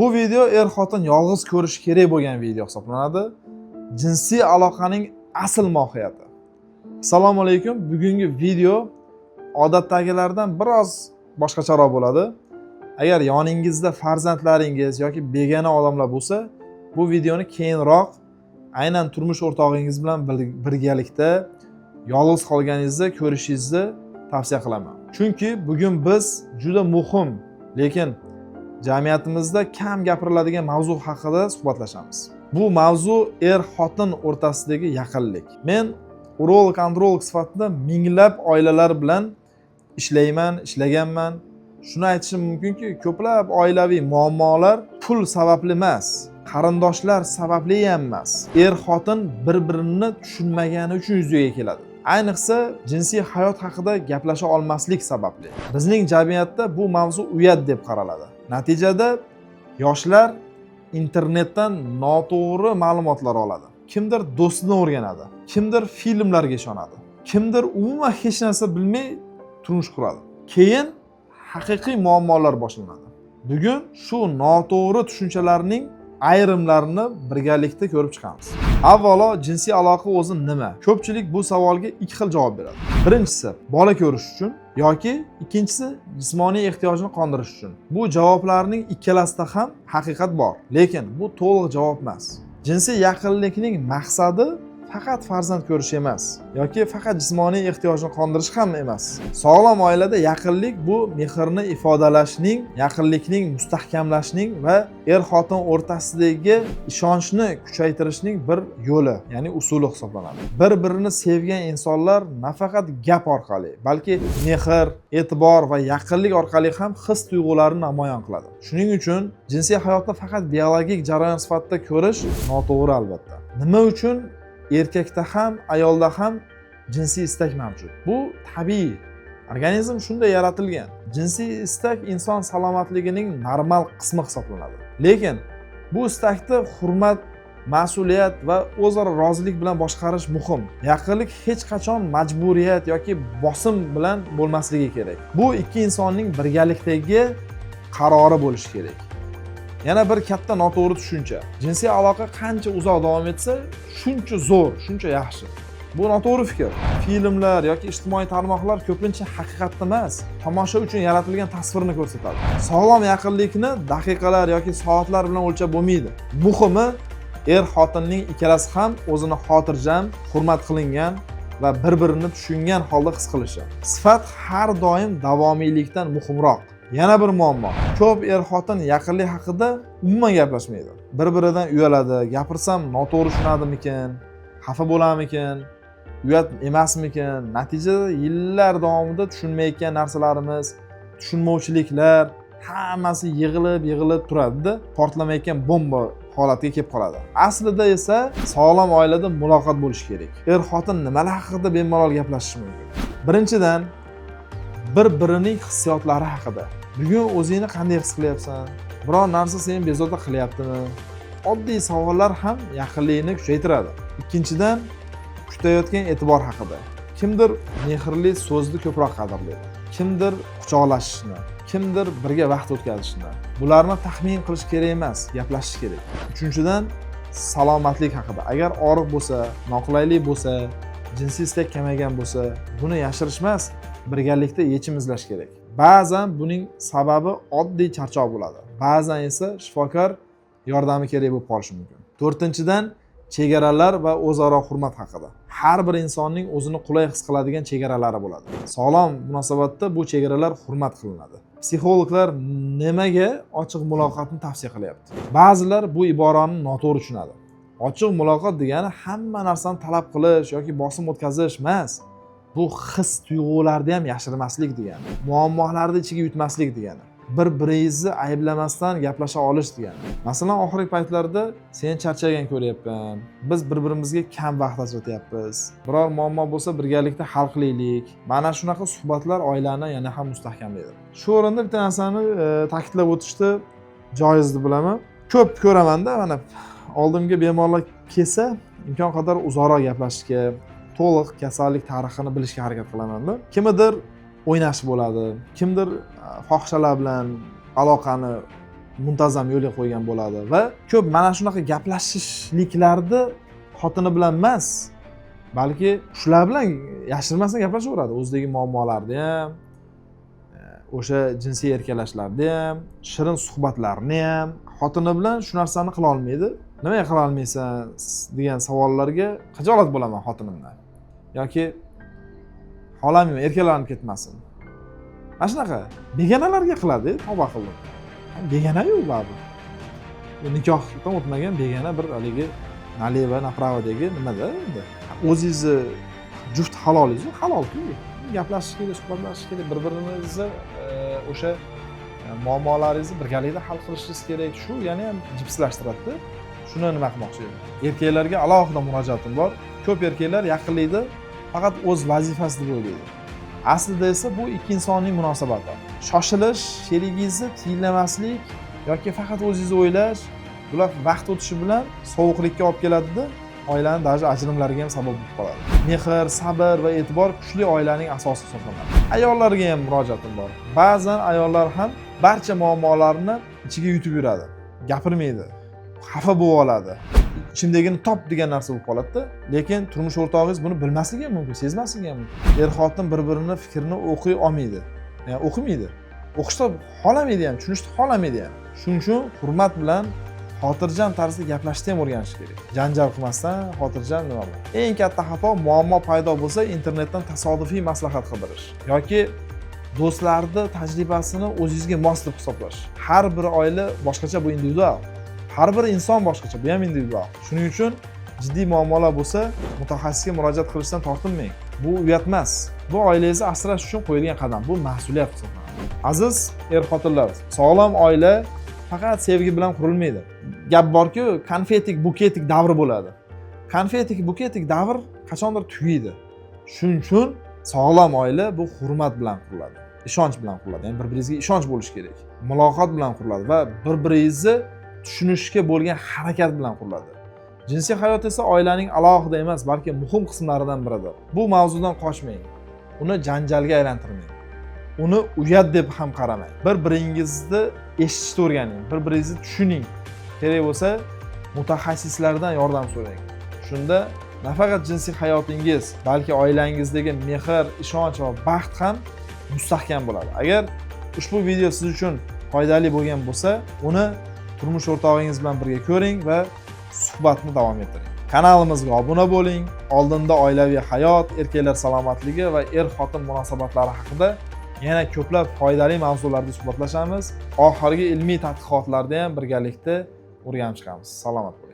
Bu video er xotin yolg'iz ko'rishi kerak bo'lgan video hisoblanadi. Jinsiy aloqaning asl mohiyati. Assalomu alaykum. Bugungi video odatdagilardan biroz boshqacharoq bo'ladi. Agar yoningizda farzandlaringiz yoki begona odamlar bo'lsa, bu videoni keyinroq, aynan turmush o'rtog'ingiz bilan birgalikda yolg'iz qolganingizda ko'rishingizni tavsiya qilaman. Chunki bugun biz juda muhim, lekin jamiyatimizda kam gapiriladigan mavzu haqida suhbatlashamiz. Bu mavzu er xotin o'rtasidagi yaqinlik. Men urolog androlog sifatida minglab oilalar bilan ishlayman, ishlaganman. Shuni aytishim mumkinki, ko'plab oilaviy muammolar pul sababli emas, qarindoshlar sababli ham emas, er xotin bir birini tushunmagani uchun yuzaga keladi. Ayniqsa jinsiy hayot haqida gaplasha olmaslik sababli. Bizning jamiyatda bu mavzu uyat deb qaraladi. Natijada yoshlar internetdan noto'g'ri ma'lumotlar oladi. Kimdir do'stini o'rganadi, kimdir filmlarga ishonadi, kimdir umuman hech narsa bilmay turmush quradi. Keyin haqiqiy muammolar boshlanadi. Bugun shu noto'g'ri tushunchalarning ayrimlarini birgalikda ko'rib chiqamiz. Avvalo, jinsiy aloqa o'zi nima? Ko'pchilik bu savolga ikki xil javob beradi. Birinchisi, bola ko'rish uchun yoki ikkinchisi, jismoniy ehtiyojni qondirish uchun. Bu javoblarning ikkalasida ham haqiqat bor, lekin bu to'liq javob emas. Jinsiy yaqinlikning maqsadi faqat farzand ko'rish emas yoki faqat jismoniy ehtiyojni qondirish ham emas. Sog'lom oilada yaqinlik bu mehrni ifodalashning, yaqinlikning mustahkamlashning va er xotin o'rtasidagi ishonchni kuchaytirishning bir yo'li, ya'ni usuli hisoblanadi. Bir birini sevgan insonlar nafaqat gap orqali, balki mehr, e'tibor va yaqinlik orqali ham his tuyg'ularini namoyon qiladi. Shuning uchun jinsiy hayotni faqat biologik jarayon sifatida ko'rish noto'g'ri, albatta. Nima uchun erkakda ham, ayolda ham jinsiy istak mavjud? Bu tabiiy, organizm shunday yaratilgan. Jinsiy istak inson salomatligining normal qismi hisoblanadi, lekin bu istakni hurmat, mas'uliyat va o'zaro rozilik bilan boshqarish muhim. Yaqinlik hech qachon majburiyat yoki bosim bilan bo'lmasligi kerak. Bu ikki insonning birgalikdagi qarori bo'lishi kerak. Yana bir katta noto'g'ri tushuncha: jinsiy aloqa qancha uzoq davom etsa, shuncha zo'r, shuncha yaxshi. Bu noto'g'ri fikr. Filmlar yoki ijtimoiy tarmoqlar ko'pincha haqiqatni emas, tomosha uchun yaratilgan tasvirni ko'rsatadi. Sog'lom yaqinlikni daqiqalar yoki soatlar bilan o'lchab bo'lmaydi. Muhimi, er xotinning ikkalasi ham o'zini xotirjam, hurmat qilingan va bir birini tushungan holda his qilishi. Sifat har doim davomiylikdan muhimroq. Yana bir muammo: ko'p er xotin yaqinlik haqida umuman gaplashmaydi. Bir biridan uyaladi. Gapirsam, noto'g'ri tushunadimikin, xafa bo'larmikin, uyat emasmikin? Natijada yillar davomida tushunmayotgan narsalarimiz, tushunmovchiliklar hammasi yig'ilib yig'ilib turadida, portlamayotgan bomba holatiga kelib qoladi. Aslida esa sog'lom oilada muloqot bo'lishi kerak. Er xotin nimalar haqida bemalol gaplashishi mumkin? Birinchidan, bir birining hissiyotlari haqida. Bugun o'zingni qanday his qilyapsan? Biror narsa seni bezovta qilyaptimi? Oddiy savollar ham yaqinlikni kuchaytiradi. Ikkinchidan, kutayotgan e'tibor haqida. Kimdir mehrli so'zni ko'proq qadrlaydi, kimdir quchoqlashishni, kimdir birga vaqt o'tkazishni. Bularni taxmin qilish kerak emas, gaplashish kerak. Uchinchidan, salomatlik haqida. Agar og'riq bo'lsa, noqulaylik bo'lsa, jinsiy istak kamaygan bo'lsa, buni yashirish emas, birgalikda yechim izlash kerak. Ba'zan buning sababi oddiy charchoq bo'ladi, ba'zan esa shifokor yordami kerak bo'lib qolishi mumkin. To'rtinchidan, chegaralar va o'zaro hurmat haqida. Har bir insonning o'zini qulay his qiladigan chegaralari bo'ladi. Sog'lom munosabatda bu chegaralar hurmat qilinadi. Psixologlar nimaga ochiq muloqotni tavsiya qilyapti? Ba'zilar bu iborani noto'g'ri tushunadi. Ochiq muloqot degani hamma narsani talab qilish yoki bosim o'tkazish emas. Bu his tuyg'ularni ham yashirmaslik degani, muammolarni ichiga yutmaslik degani, bir biringizni ayblamasdan gaplasha olish degani. Masalan, oxirgi paytlarda seni charchagan ko'ryapman, biz bir birimizga kam vaqt ajratyapmiz, biror muammo bo'lsa, birgalikda hal qilaylik. Mana shunaqa suhbatlar oilani yana ham mustahkamlaydi. Shu o'rinda bitta narsani ta'kidlab o'tishni joiz deb bilaman. Ko'p ko'ramanda, mana oldimga bemorlar kelsa, imkon qadar uzoqroq gaplashishga, to'liq kasallik tarixini bilishga harakat qilamanda. Kimnidir o'ynash bo'ladi, kimdir fohishalar bilan aloqani Muntazam yo'lga qo'ygan bo'ladi va ko'p mana shunaqa gaplashishliklarni xotini bilan emas, balki shular bilan yashirmasdan gaplashaveradi. O'zidagi muammolarni ham, o'sha jinsiy erkalashlarni ham, shirin suhbatlarni ham xotini bilan shu narsani qila olmaydi. Nimaga qila olmaysan degan savollarga xijolat bo'laman xotinimdan yoki xohlamayman erkalanib ketmasin. Mana shunaqa begonalarga qiladi, tavba qildim. Begona-yu baribir. Bu nikohdan o'tmagan begona bir haligi налево направо dagi nimada endi. O'zingizni juft halolingiz halolku. Gaplashish kerak, suhbatlashish kerak, bir birinizni o'sha muammolaringizni birgalikda hal qilishingiz kerak. Shu yana ham jipslashtiradida. Shuni nima qilmoqchi edim. Erkaklarga alohida murojaatim bor. Ko'p erkaklar yaqinlikda faqat o'z vazifasi deb o'ylaydi. Aslida esa bu ikki insonning munosabati. Shoshilish, sherigingizni tiyinlamaslik yoki faqat o'zingizni o'ylash, bular vaqt o'tishi bilan sovuqlikka olib keladida, oilani даже ajrimlarga ham sabab bo'lib qoladi. Mehr, sabr va e'tibor kuchli oilaning asosi hisoblanadi. Ayollarga ham murojaatim bor. Ba'zan ayollar ham barcha muammolarni ichiga yutib yuradi, gapirmaydi, xafa bo'lib oladi. Ichimdagini top degan narsa bo'lib qoladida, lekin turmush o'rtog'ingiz buni bilmasligi ham mumkin, sezmasligi ham mumkin. Er xotin bir birini fikrini o'qiy olmaydi, ya'ni o'qimaydi, o'qishni xohlamaydi ham, tushunishni xohlamaydi ham. Shuning uchun hurmat bilan, xotirjam tarzda gaplashishni ham o'rganish kerak, janjal qilmasdan, xotirjam nima bilan. Eng katta xato: muammo paydo bo'lsa, internetdan tasodifiy maslahat qidirish yoki do'stlarni tajribasini o'zingizga mos deb hisoblash. Har bir oila boshqacha, bu individual, har bir inson boshqacha, bu ham individual. Shuning uchun jiddiy muammolar bo'lsa, mutaxassisga murojaat qilishdan tortinmang. Bu uyat emas, bu oilangizni asrash uchun qo'yilgan qadam, bu mas'uliyat hisoblanadi. Aziz er xotinlar, sog'lom oila faqat sevgi bilan qurilmaydi. Gap borku, конфетик букетик davri bo'ladi. Конфетик букетик davr qachondir tugaydi. Shuning uchun sog'lom oila bu hurmat bilan quriladi, ishonch bilan quriladi, ya'ni bir biringizga ishonch bo'lishi kerak, muloqot bilan quriladi va bir biringizni tushunishga bo'lgan harakat bilan quriladi. Jinsiy hayot esa oilaning alohida emas, balki muhim qismlaridan biridir. Bu mavzudan qochmang, uni janjalga aylantirmang, uni uyat deb ham qaramang. Bir biringizni eshitishni o'rganing, bir biringizni tushuning, kerak bo'lsa mutaxassislardan yordam so'rang. Shunda nafaqat jinsiy hayotingiz, balki oilangizdagi mehr, ishonch va baxt ham mustahkam bo'ladi. Agar ushbu video siz uchun foydali bo'lgan bo'lsa, uni turmush o'rtog'ingiz bilan birga ko'ring va suhbatni davom ettiring. Kanalimizga obuna bo'ling. Oldinda oilaviy hayot, erkaklar salomatligi va er xotin munosabatlari haqida yana ko'plab foydali mavzularda suhbatlashamiz. Oxirgi ilmiy tadqiqotlarni ham birgalikda o'rganib chiqamiz. Salomat bo'ling.